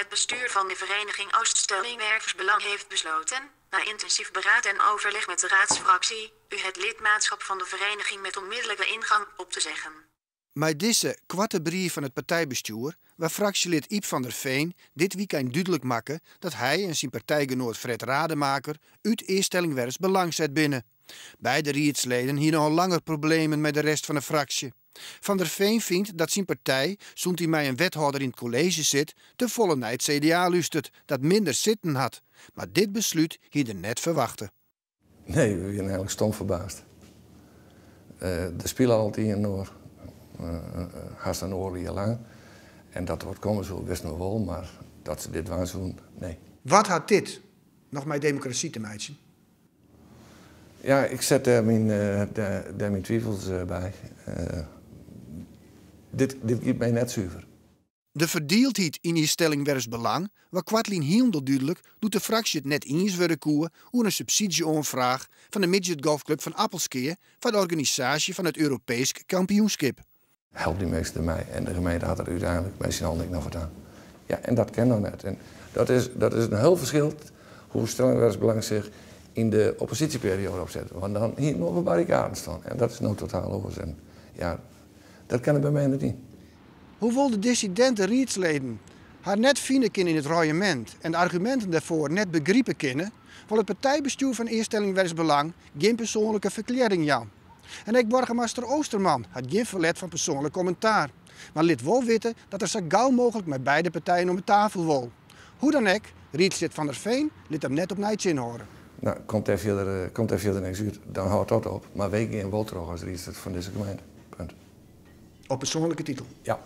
Het bestuur van de vereniging Ooststellingwerfs Belang heeft besloten, na intensief beraad en overleg met de raadsfractie, u het lidmaatschap van de vereniging met onmiddellijke ingang op te zeggen. Mei dizze koarte brief fan it partijbestjoer waard fraksjelid Yp van der Veen dit wykein dúdlik makke dat hy en syn partijgenoat Fred Rademaker út Eaststellingwerfs Belang set binne. Beide riedsleden hiene al langer problemen mei de rest fan de fraksje. Van der Veen fynt dat syn partij, sûnt hy mei in wethâlder yn it kolleezje sit, te folle nei it CDA lústert, dat minder sitten hat. Mar dit beslút hie er net ferwachte. Nee, we wiene eigenlik stom ferbaasd. Der spile al it ien en oar, hast in oardel jier lang. En dat der wat komme soe, wisten we wol, mar dat se dit dwaan soenen, nee. Wat hat dit noch mei demokrasy te meitsjen? Ja, ik set dêr myn, dêr myn twivels by. Dit, dit giet my net suver. De ferdieldheid yn Eaststellingwerfs Belang waard koartlyn hielendal dúdlik doe't de fraksje it net iens wurde koe oer in subsydzje-oanfraach fan de midgetgolfklup fan Appelskea foar de organisaasje fan it Europeesk kampioenskip. Help dy minsken dermei en de gemeente hat der úteinlik mei syn allen ek noch wat aan. Ja, en dat kin noch net. En dat is, dat is in hiel ferskil hoe Stellingwerfs Belang sich yn de opposysjeperiode opset. Want dan hiene we op de barrikaden stien. En dat is no totaal oars. En ja, dat kin der by my net yn. Hoewol't de dissidinte riedsleden har net fine kinne yn it royemint en de arguminten dêrfoar net begripe kinne, wol it partijbestjoer fan Eaststellingwerfs Belang gjin persoanlike ferklearring jaan. En ek boargemaster Oosterman hat gjin ferlet fan persoanlik kommentaar, mar lit wol witte dat er sa gau mooglik mei beide partijen om 'e tafel wol. Hoe dan ek, riedslid Van der Veen lit him net opnij tsjinhâlde. No, komt dêr fierder, komt dêr fierder niks út, dan hâldt dat op. Mar wy gean wol troch as riedslid fan dizze gemeente. Punt. Op persoanlike titel? Ja.